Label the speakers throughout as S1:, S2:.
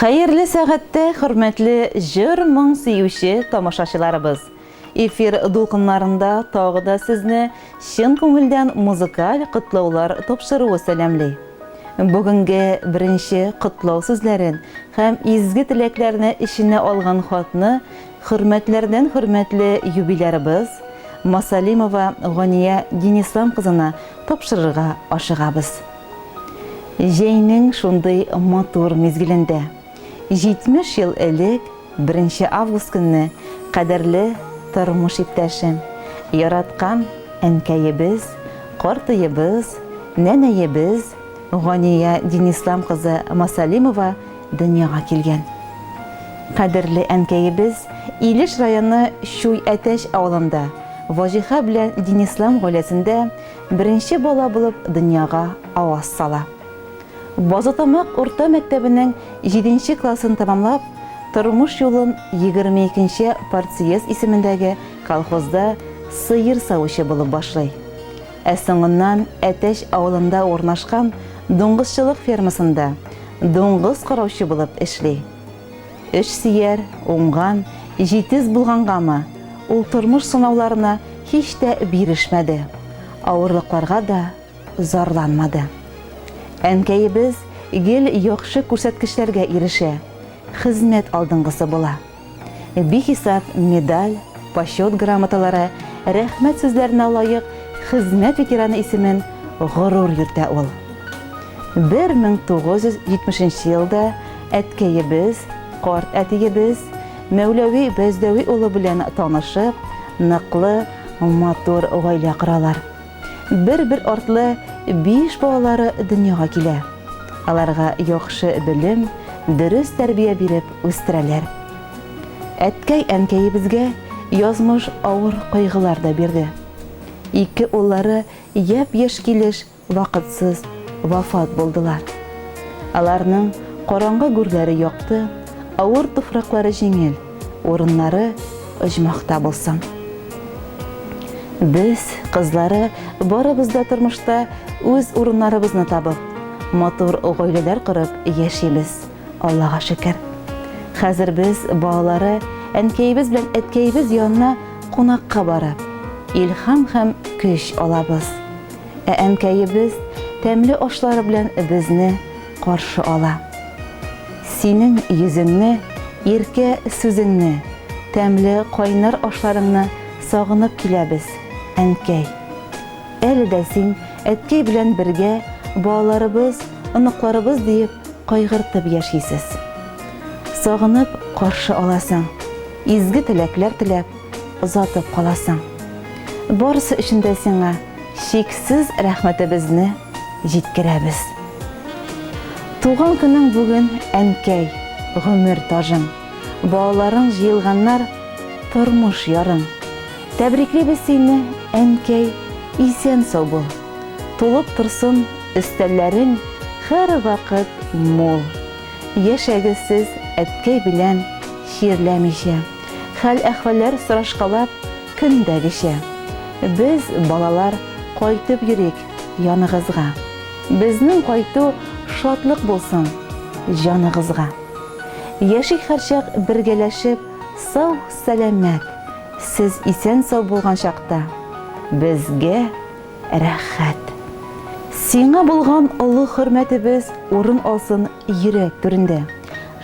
S1: Хәерле сәгатьтә, хөрмәтле җыр-моң сөюче тамашачыларыбыз! Эфир дулкыннарында тагы да сезне чын күңелдән музыкаль котлаулар тапшыруы сәламли. Бүгенге беренче котлау сүзләрен һәм изге теләкләрне эченә алган хатны хөрмәтләрдән хөрмәтле юбилярыбыз Масалимова Гания Динислам кызына тапшырырга ашыгабыз. Җәйнең шундый матур мизгелендә, 70 ел элек, беренче август көнне кадерле тормыш иптәшем, яраткан әнкәебез, картыебыз, нәнәебез Гания Динислам кызы Масалимова дөньяга килгән. Кадерле әнкәебез Илеш районы Чуй-Әтәч авылында Ваҗиха белән Динислам гаиләсендә беренче бала булып дөньяга аваз сала. Базытамак урта мәктәбенең җиденче классын тәмамлап, тормыш юлын 22 нче партсъезд исемендәге колхозда сыер савучы булып башлый. Ә соңыннан Әтәч авылында урнашкан дуңгызчылык фермасында дуңгыз караучы булып эшли. Эшсөяр, уңган, җитез булгангамы, ул тормыш сынауларына һич тә бирешмәде, авырлыкларга да зарланмады. Әнкәебез гел яхшы күрсәткечләргә ирешә, хезмәт алдынгысы була. Бихисап медаль, Почет грамоталары, рәхмәт сүзләренә лаек хезмәт ветераны исемен горур йөртә ул. 1970 нче елда әткәебез, карт әтиебез Мәүләви Бәздәви улы белән танышып, ныклы, матур гаилә коралар. Бер-бер артлы биш балалары дөньяга килә. Аларга яхшы белем, дөрес тәрбия биреп үстерәләр. Әткәй-әнкәебезгә язмыш авыр кайгылар да бирде. Ике уллары япь-яшь килеш вакытсыз вафат булдылар. Аларның караңгы гүрләре якты, авыр туфраклары җиңел, урыннары оҗмахта булсын. Без, кызлары, барыбыз да тормышта үз урыннарыбызны табып, матур гаиләләр корып яшибез. Аллага шөкер. Хәзер без, балалары, әнкәебез белән әткәебез янына кунакка барып, илһам һәм көч алабыз. Ә әнкәебез тәмле ашлары белән безне каршы ала. Синең йөзеңне, иркә сүзеңне, тәмле кайнар ашларыңны сагынып киләбез, әнкәй. Әле дә син әткәй белән бергә балаларыбыз, оныкларыбыз диеп кайгыртып яшисез. Сагынып каршы аласың, изге теләкләр теләп озатып каласың. Барысы өчен дә сиңа чиксез рәхмәтебезне җиткерәбез. Туган көнең бүген, әнкәй, гомер таҗың. Балаларың җыелганнар, тормыш ярың. Тәбриклибез сине, әнкәй, исән-сау бул. Тулып торсын өстәлләрең һәрвакыт мул. Яшәгез сез әткәй белән чирләмичә, Хәл-әхвәлләр сорашкалап көндәгечә. Без, балалар, кайтып йөрик яныгызга. Безнең кайту шатлык булсын җаныгызга. Яшик һәрчак бергәләшеп сау-сәламәт. Сез исән-сау булган чакта, безгә рәхәт. Сиңа булган олы хөрмәтебез урын алсын йөрәк түрендә.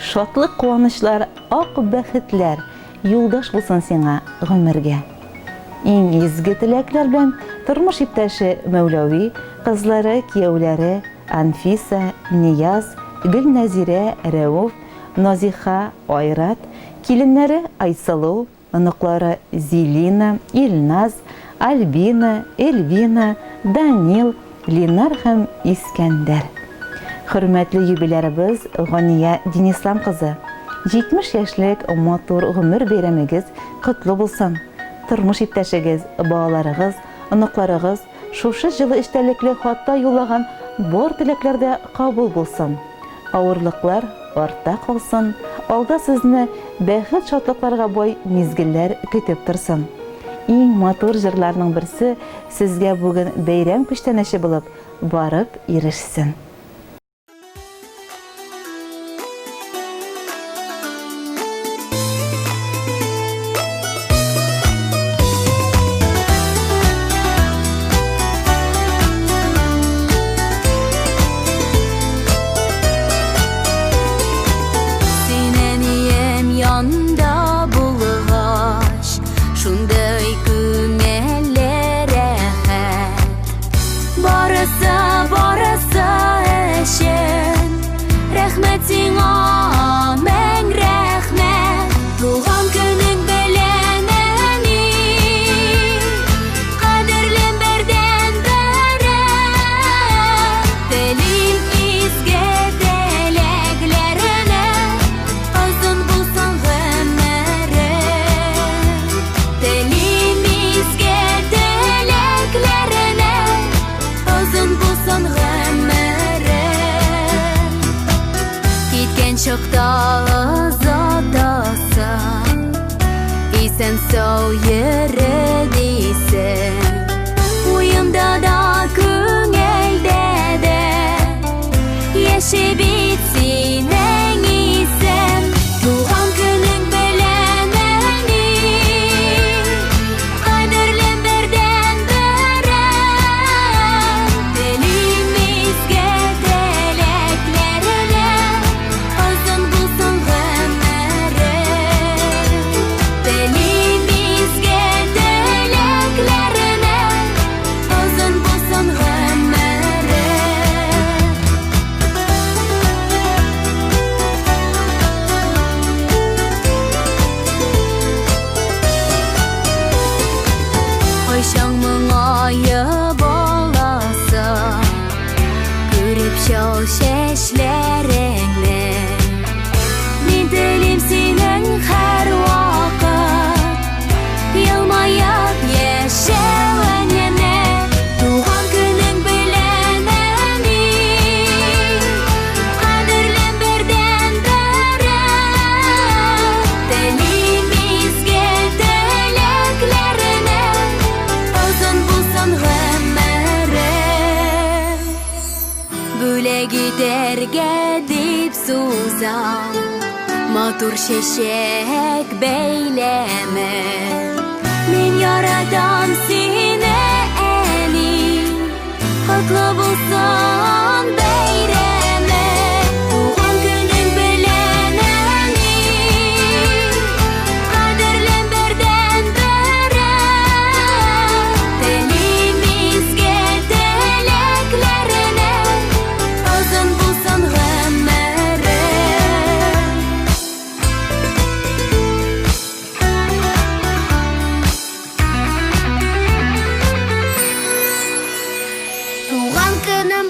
S1: Шатлык-куанычлар, ак бәхетләр юлдаш булсын сиңа гомергә. Иң изге теләкләр белән тормыш иптәше Мәүләви, кызлары, кияүләре Анфиса, Нияз, Гөлнәзирә, Рәүф, Назиха, Айрат, киленнәре Айсылу, оныклары Зилина, Илназ, Альбина, Эльвина, Данил, Линар һәм Искәндәр. Хөрмәтле юбилярыбыз Гания Динислам кызы, 70 яшьлек матур гомер бәйрәмегез котлы булсын! Тормыш иптәшегез, балаларыгыз, оныкларыгыз шушы җылы эчтәлекле хатта юллаган бар теләкләр дә кабул булсын! Авырлыклар артта калсын, алда сезне бәхет-шатлыкларга бай мизгелләр көтеп торсын. Иң матур җырларның берсе сезгә бүген бәйрәм күчтәнәче булып барып ирешсен.
S2: Сау йөре дисең. Уемда да, күңелдә дә яши бит синең исем. Туган көнең белән, әни, кадерлем бердәнберем. Телим изге теләкләрне, озын булсын гомерең. Телим изге теләкләрне, озын булсын гомерең. Кайчан моңаеп аласың, күреп чал чәчләреңне. Мин телим синең һәрвакыт елмаеп яшәвеңне. Туган көнең белән, әни, кадерлем бердәнберем. Телим изге теләкләрне, озын булсын гомерең. Бүләк итәргә дип сузам матур чәчәк бәйләме. Мин яратам сине, әни, котлы булсын бәйрәмең. Туган көнең белән, әни, кадерлем бердәнберем. Телим изге теләкләрне, озын булсын гомерең.
S3: Туган көнем.